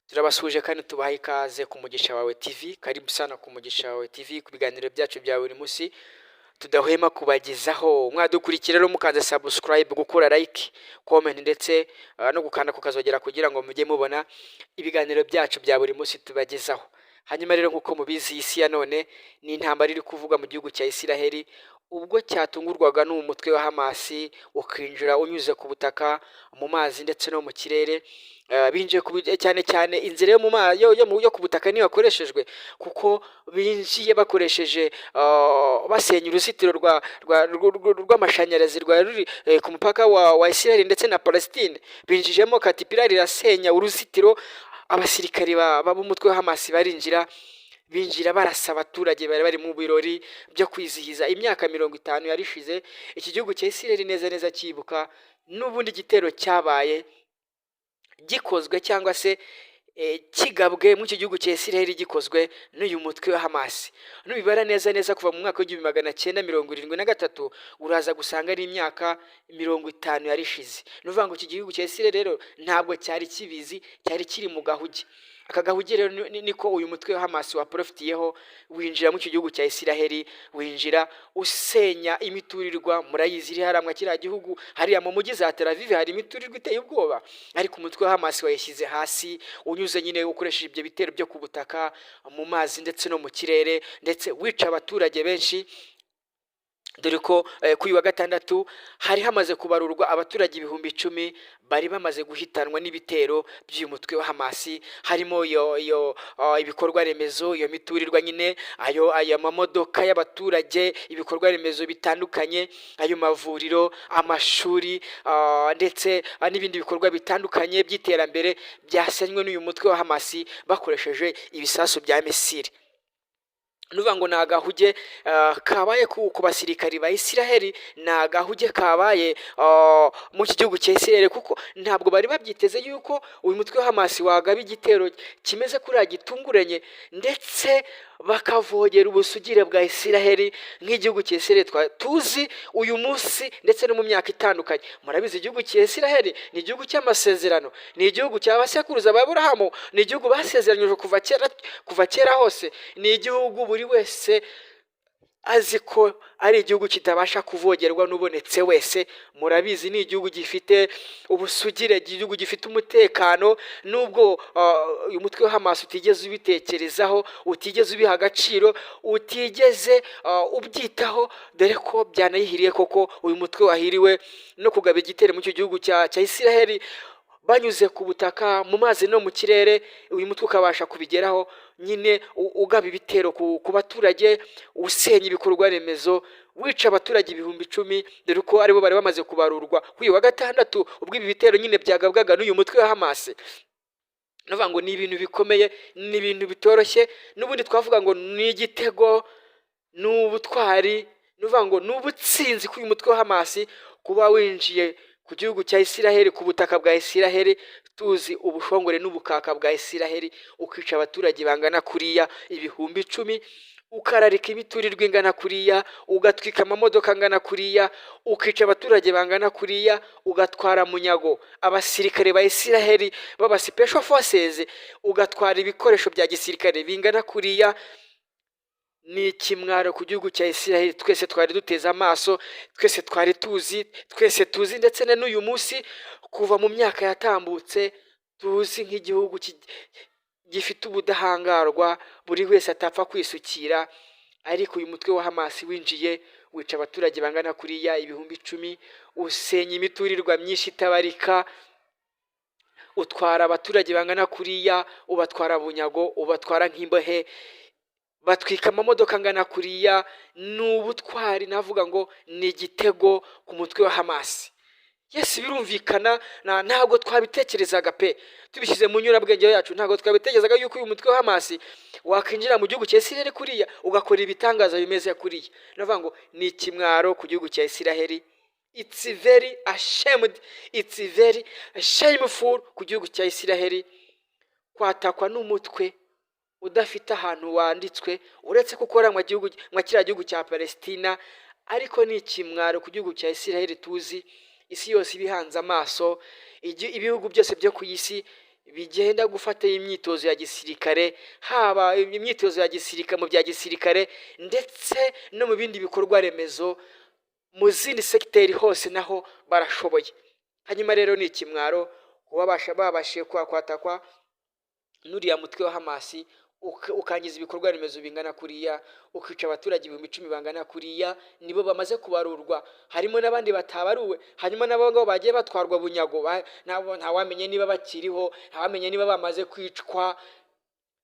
Turabasuhuje kandi tubaha ikaze ku Mugisha Wawe TV. Karibu sana ku Mugisha Wawe TV, ku biganiro byacu bya buri munsi tudahwema kubagezaho. Mwadukurikira rero mukanze subscribe, gukora like, comment ndetse no gukanda ku kazogera kugira ngo mujye mubona ibiganiro byacu bya buri munsi tubagezaho. Hanyuma rero, nk'uko mubizi, iyi si ya none ni intambara iri kuvugwa mu gihugu cya Isiraheli, ubwo cyatungurwaga n'uwo mutwe wa Hamasi ukinjira unyuze ku butaka, mu mazi ndetse no mu kirere. Binjiye cyane cyane inzira yo mu mazi, yo ku butaka niyo yakoreshejwe, kuko binjiye bakoresheje basenya uruzitiro rw'amashanyarazi rwari ruri ku mupaka wa Isiraheli ndetse na Palestine. Binjijemo caterpillar irasenya uruzitiro, abasirikari b'umutwe wa Hamasi barinjira, binjira barasa abaturage bari bari mu birori byo kwizihiza imyaka 50 yari ishize iki gihugu cya Isiraheli neza neza cyibuka n'ubundi gitero cyabaye gikozwe cyangwa se kigabwe muri icyo gihugu cya Isiraheli, gikozwe n'uyu mutwe wa Hamasi. Nubibara neza neza kuva mu mwaka w'1973, uraza gusanga ari imyaka 50 yari ishize. Ni ukuvuga ngo iki gihugu cya Isiraheli rero ntabwo cyari kibizi, cyari kiri mu gahuge. Aka gahuge rero niko uyu mutwe wa Hamasi waprofitiyeho, winjira muri icyo gihugu cya Isiraheli, winjira usenya imiturirwa. Murayizi iri hariya mwa kiriya gihugu, hariya mu mujyi za Tel Aviv hari imiturirwa iteye ubwoba, ariko umutwe wa Hamasi wayishyize hasi, unyuze nyine ukoresheje ibyo bitero byo ku butaka, mu mazi ndetse no mu kirere, ndetse wica abaturage benshi, dore ko kuri uyu wa gatandatu hari hamaze kubarurwa abaturage 10,000 bari bamaze guhitanwa n'ibitero by'uyu mutwe wa Hamasi, harimo iyo ibikorwa remezo, iyo miturirwa nyine, ayo mamodoka y'abaturage, ibikorwa remezo bitandukanye, ayo mavuriro, amashuri, ndetse n'ibindi bikorwa bitandukanye by'iterambere byasenywe n'uyu mutwe wa Hamasi bakoresheje ibisasu bya missile. Ni ukuvuga ngo ni agahuge kabaye ku basirikari ba Isiraheli, ni agahuge kabaye mu iki gihugu cya Isiraheli, kuko ntabwo bari babyiteze yuko uyu mutwe wa Hamasi wagaba igitero kimeze kuriya gitunguranye, ndetse bakavogera ubusugire bwa Isiraheli nk'igihugu cya Isiraheli tuzi uyu munsi ndetse no mu myaka itandukanye. Murabizi, igihugu cya Isiraheli ni igihugu cy'amasezerano, ni igihugu cya basekuruza ba Aburahamu, ni igihugu basezeranyije kuva kera, kuva kera hose. Ni igihugu buri wese azi ko ari igihugu kitabasha kuvogerwa n'ubonetse wese. Murabizi, ni igihugu gifite ubusugire, igihugu gifite umutekano, nubwo uyu mutwe wa Hamas utigeze ubitekerezaho, utigeze ubiha agaciro, utigeze ubyitaho, dore ko byanayihiriye koko. Uyu mutwe wahiriwe no kugaba igitero mu icyo gihugu cya Isiraheli banyuze ku butaka, mu mazi no mu kirere, uyu mutwe ukabasha kubigeraho nyine, ugaba ibitero ku baturage, usenya ibikorwa remezo, wica abaturage 10,000, dore ko aribo bari bamaze kubarurwa kuri uyu wa gatandatu, ubwo ibi bitero nyine byagabwaga n'uyu mutwe wa Hamas. Ni ukuvuga ngo ni ibintu bikomeye, ni ibintu bitoroshye. N'ubundi twavuga ngo ni igitego, ni ubutwari, ni ukuvuga ngo ni ubutsinzi k'uyu mutwe wa Hamas kuba winjiye ku gihugu cya Isiraheli, ku butaka bwa Isiraheli, tuzi ubushongore n'ubukaka bwa Isiraheli, ukica abaturage bangana kuriya 10,000, ukararika imiturirwa ingana kuriya, ugatwika amamodoka angana kuriya, ukica abaturage bangana kuriya, ugatwara munyago abasirikare ba Isiraheli b'aba special forces, ugatwara ibikoresho bya gisirikare bingana kuriya, ni ikimwaro ku gihugu cya Isiraheli. Twese twari duteze amaso, twese twari tuzi, twese tuzi ndetse na n'uyu munsi, kuva mu myaka yatambutse, tuzi nk'igihugu gifite ubudahangarwa buri wese atapfa kwisukira. Ariko uyu mutwe wa Hamasi winjiye wica abaturage bangana kuriya 10,000, usenya imiturirwa myinshi itabarika, utwara abaturage bangana kuriya, ubatwara bunyago, ubatwara nk'imbohe, batwika amamodoka angana kuriya, ni ubutwari, navuga ngo ni igitego ku mutwe wa Hamasi. Yes, birumvikana, ntabwo twabitekerezaga pe. Tubishyize mu nyurabwenge yacu, ntabwo twabitekerezaga yuko uyu mutwe wa Hamasi wakwinjira mu gihugu cya Isiraheli kuriya, ugakora ibitangaza bimeze kuriya. Navuga ngo ni ikimwaro ku gihugu cya Isiraheli. It's very ashamed, it's very shameful ku gihugu cya Isiraheli kwatakwa n'umutwe udafite ahantu wanditswe, uretse ko ukora mu gihugu nka kiriya gihugu cya Palestina. Ariko ni ikimwaro ku gihugu cya Isiraheli tuzi isi yose ibihanze amaso, ibihugu byose byo ku isi. bigenda gufata imyitozo ya gisirikare, haba imyitozo ya gisirikare mu bya gisirikare ndetse no mu bindi bikorwa remezo, mu zindi segiteri hose naho barashoboye. Hanyuma rero ni ikimwaro kuba babashije kwatakwa n'uriya mutwe wa Hamasi, ukangiza ibikorwa remezo bingana kuriya, ukica abaturage 10,000 bangana kuriya. Nibo bamaze kubarurwa, harimo n'abandi batabaruwe. Hanyuma n'abo ngabo bagiye batwarwa bunyago, nabo ntawamenye niba bakiriho, ntawamenye niba bamaze kwicwa.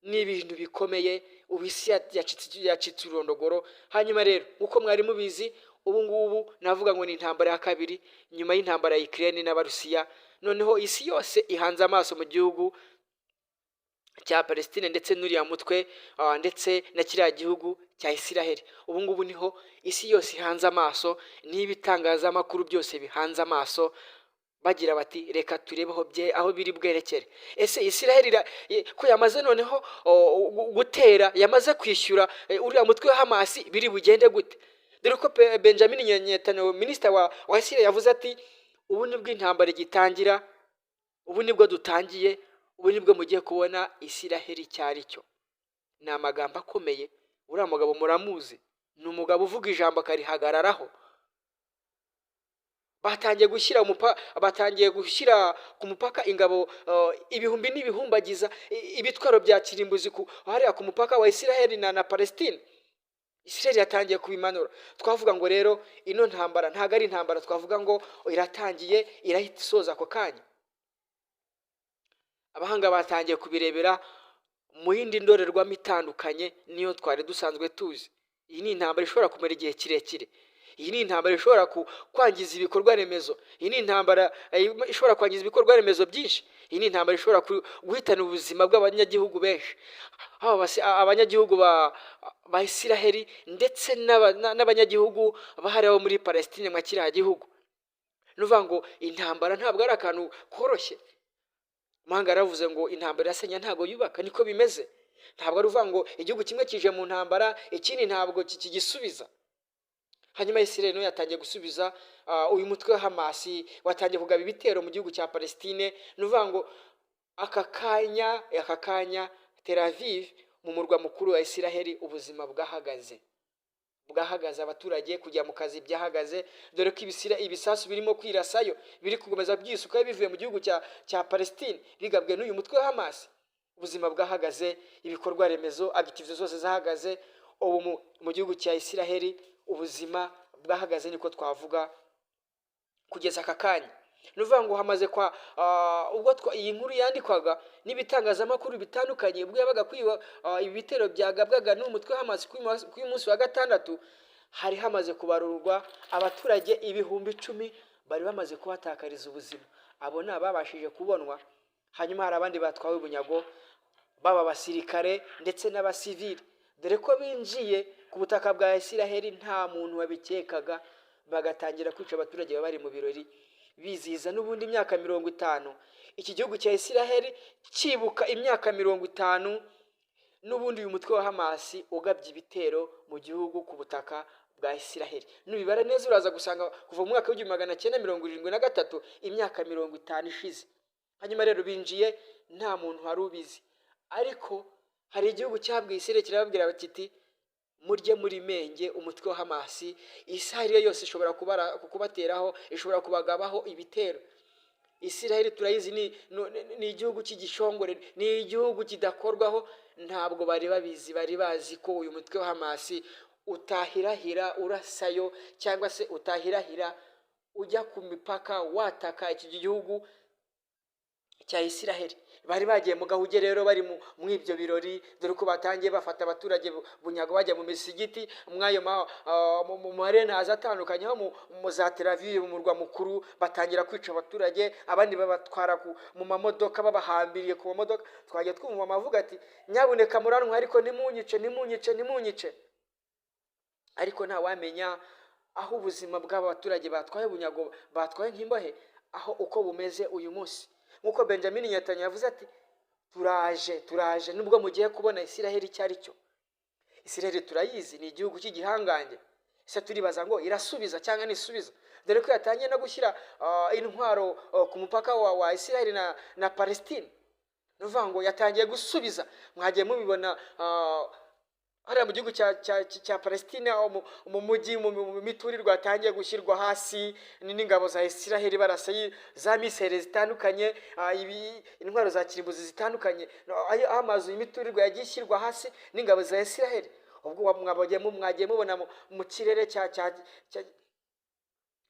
Ni ibintu bikomeye. Ubu isi yacitse ururondogoro. Hanyuma rero, nk'uko mwari mubizi, ubu ngubu navuga ngo ni intambara ya kabiri nyuma y'intambara ya Ukraine n'Abarusiya. Noneho isi yose ihanze amaso mu gihugu cya Palestine ndetse n'uriya mutwe, ndetse na kiriya gihugu cya Isiraheli. Ubu ngubu niho isi yose ihanze amaso, n'ibitangazamakuru byose bihanze amaso, bagira bati: "Reka turebe aho biri bwerekere." Ese Isiraheli ko yamaze noneho gutera, yamaze kwishyura uriya mutwe wa Hamasi, biri bugende gute? Dore ko Benjamin Netanyahu, minisita wa Isiraheli, yavuze ati: "Ubu nibwo intambara igitangira, ubu nibwo dutangiye, ubu nibwo mugiye kubona Isiraheli icyo ari cyo." Ni amagambo akomeye. Uriya mugabo muramuzi, ni umugabo uvuga ijambo akarihagararaho. Batangiye gushyira ku mupaka ingabo ibihumbi n'ibihumbagiza, ibitwaro bya kirimbuzi hariya ku mupaka wa Isiraheli na Palestine. Isiraheli yatangiye kubimanura. Twavuga ngo rero ino ntambara ntabwo ari intambara twavuga ngo iratangiye irahita isoza ako kanya. Abahanga batangiye kubirebera mu yindi ndorerwamo itandukanye niyo twari dusanzwe tuzi. Iyi ni intambara ishobora kumara igihe kirekire. Iyi ni intambara ishobora kwangiza ibikorwa remezo. Iyi ni intambara ishobora kwangiza ibikorwa remezo byinshi. Iyi ni intambara ishobora guhitana ubuzima bw'abanyagihugu benshi, haba abanyagihugu ba Isiraheli ndetse n'abanyagihugu bahariya bo muri Palestine, mwa kiriya gihugu. Ni ukuvuga ngo intambara ntabwo ari akantu koroshye. Umuhanga yaravuze ngo intambara irasenya, ntabwo yubaka. Niko bimeze. Ntabwo ari ukuvuga ngo igihugu kimwe kije mu ntambara, ikindi ntabwo kigisubiza. Hanyuma Isiraheli nayo yatangiye gusubiza. Uyu mutwe wa Hamasi watangiye kugaba ibitero mu gihugu cya Palestine. Ni ukuvuga ngo aka kanya Tel Aviv, mu murwa mukuru wa Isiraheli, ubuzima bwahagaze. Abaturage kujya mu kazi byahagaze, dore ko ibisasu birimo kwirasayo, biri gukomeza byisukayo bivuye mu gihugu cya Palestine, bigabwe n'uyu mutwe wa Hamasi. Ubuzima bwahagaze, ibikorwa remezo, activités zose zahagaze. Ubu mu gihugu cya Isiraheli ubuzima bwahagaze, niko twavuga kugeza aka kanya. Ni ukuvuga ngo hamaze kwa ubwo iyi nkuru yandikwaga n'ibitangazamakuru bitandukanye, ubwo yabaga kuri ibi bitero byagabwaga n'umutwe wa Hamas kuri uyu munsi wa gatandatu, hari hamaze kubarurwa abaturage 10,000 bari bamaze kuhatakariza ubuzima. Abo ni ababashije kubonwa. Hanyuma hari abandi batwawe bunyago, baba abasirikare ndetse n'abasivili, dore ko binjiye ku butaka bwa Isiraheli nta muntu wabikekaga, bagatangira kwica abaturage baba bari mu birori bizihiza n'ubundi imyaka 50 iki gihugu cya Isiraheli cyibuka imyaka 50 n'ubundi uyu mutwe wa Hamasi ugabye ibitero mu gihugu, ku butaka bwa Isiraheli. Nubibara neza uraza gusanga kuva mu mwaka w'1973, imyaka 50 ishize. Hanyuma rero binjiye nta muntu wari ubizi, ariko hari igihugu cyabwiye Isiraheli, kirababwira kiti: "Murye muri menge, umutwe wa Hamasi isaha iyo yose ishobora kubateraho, ishobora kubagabaho ibitero." Isiraheli turayizi, ni igihugu cy'igishongore, ni igihugu kidakorwaho. Ntabwo bari babizi. Bari bazi ko uyu mutwe wa Hamasi utahirahira urasayo, cyangwa se utahirahira ujya ku mipaka wataka iki gihugu cya Isiraheli. Bari bagiye mu gahuge rero, bari mu ibyo birori, dore ko batangiye bafata abaturage bunyago, bajya mu misigiti, mw'ayo mu marenazi atandukanye ho mu za Tel Aviv, mu murwa mukuru. Batangira kwica abaturage, abandi babatwara mu mamodoka, babahambiriye ku mamodoka. Twajya twumva mama avuga ati: "Nyabuneka muranywa, ariko ntimunyice, ntimunyice, ntimunyice." Ariko ntawamenya aho ubuzima bw'aba baturage batwaye bunyago, batwaye nk'imbohe, aho uko bumeze uyu munsi. Nk'uko Benjamin Netanyahu yavuze ati: "Turaje, turaje, nubwo mugiye kubona Isiraheli icyo ari cyo." Isiraheli turayizi, ni igihugu cy'igihangange. Ese turibaza ngo irasubiza cyangwa ntisubiza, dore ko yatangiye no gushyira intwaro ku mupaka wa Isiraheli na Palestine? Ni ukuvuga ngo yatangiye gusubiza. Mwagiye mubibona hariya mu gihugu cya Palestine, aho mu mujyi, mu miturirwa yatangiye gushyirwa hasi n'ingabo za Isiraheli, barasa za missile zitandukanye, intwaro za kirimbuzi zitandukanye. No, aho amazu y'imiturirwa yagiye ishyirwa hasi n'ingabo za Isiraheli. Ubwo mwagiye mubona mu kirere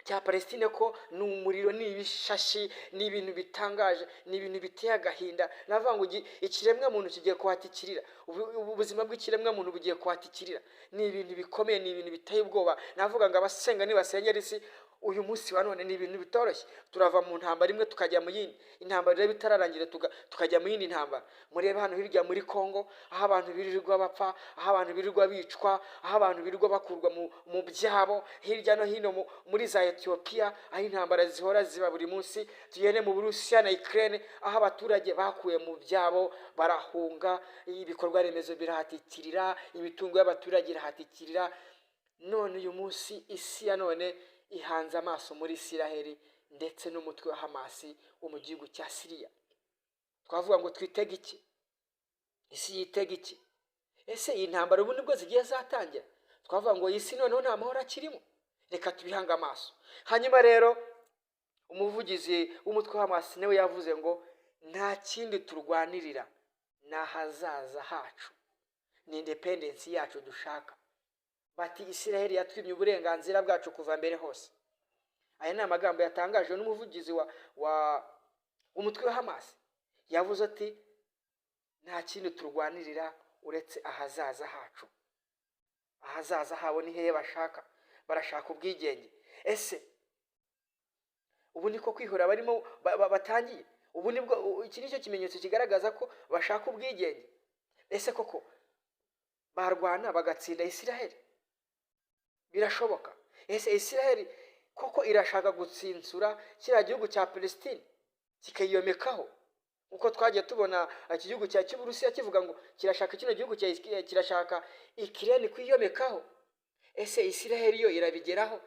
cya Palestine ko ni umuriro, ni ibishashi, ni ibintu bitangaje, ni ibintu biteye agahinda. Navuga ngo ikiremwa muntu kigiye kuhatikirira. Ubu ubuzima bw'ikiremwa muntu bugiye kuhatikirira. Ni ibintu bikomeye, ni ibintu biteye ubwoba. Navuga ngo abasenga nibasengera isi uyu munsi wa none. Ni ibintu bitoroshye. Turava mu ntambara imwe tukajya mu yindi intambara, rero bitararangira tukajya mu yindi ntambara. Murebe hano hirya muri Congo, aho abantu birirwa bapfa, aho abantu birirwa bicwa, aho abantu birirwa bakurwa mu byabo, hirya no hino muri za Etiyopiya, aho intambara zihora ziba buri munsi. Tugende mu Burusiya na Ukraine, aho abaturage bakuwe mu byabo barahunga, ibikorwa remezo birahatikirira, imitungo y'abaturage irahatikirira. None uyu munsi isi ya none ihanze amaso muri Isiraheli ndetse n'umutwe wa Hamasi wo mu gihugu cya Siriya. Twavuga ngo twitege iki? Isi yitega iki? Ese iyi ntambara ubu nibwo zigiye zatangira? Twavuga ngo iyi si noneho nta mahoro akirimo. Reka tubihange amaso. Hanyuma rero umuvugizi w'umutwe wa Hamasi nawe yavuze ngo nta kindi turwanirira, ni ahazaza hacu, ni independence yacu dushaka. Bati Isiraheli yatwimye uburenganzira bwacu kuva mbere hose. Aya ni amagambo yatangajwe n'umuvugizi wa umutwe wa Hamasi. Yavuze ati nta kindi turwanirira uretse ahazaza hacu. Ahazaza habo ni hehe? Bashaka, barashaka ubwigenge. Ese ubu niko kwihora barimo batangiye? Ubu nibwo, iki ni cyo kimenyetso kigaragaza ko bashaka ubwigenge. Ese koko barwana bagatsinda Isiraheli? Birashoboka? Ese Isiraheli koko irashaka gutsinsura kiriya gihugu cya Palestine kikayomekaho, nkuko twagiye tubona iki gihugu cya cy'Uburusiya kivuga ngo kirashaka kino gihugu cya, kirashaka Ukraine kwiyomekaho? Ese Isiraheli yo irabigeraho?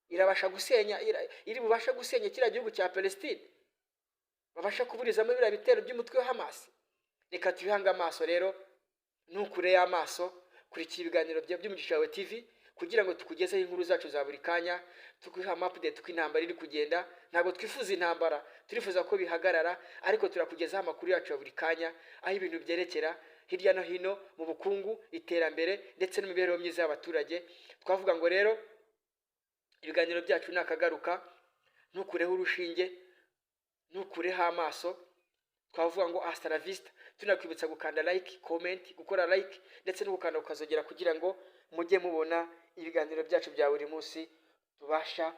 Irabasha gusenya, iri bubashe gusenya kiriya gihugu cya Palestine, babasha kuburizamo biriya bitero by'umutwe wa Hamas? Reka tubihange amaso rero. Ntukure y'amaso, kurikira ibiganiro bya by'Umugisha Wawe TV kugira ngo tukugezeho inkuru zacu za buri kanya, tuguhe ama update uko intambara iri kugenda. Ntabwo twifuza intambara, turifuza ko bihagarara, ariko turakugezaho amakuru yacu ya buri kanya, aho ibintu byerekera hirya no hino mu bukungu, iterambere ndetse n'imibereho myiza y'abaturage. Twavuga ngo rero ibiganiro byacu ni akagaruka. Ntukureho urushinge, ntukureho amaso. Twavuga ngo hasta la vista. Tunakwibutsa gukanda like, comment, gukora like ndetse no gukanda ukazogera kugira ngo mujye mubona ibiganiro byacu bya buri munsi tubasha.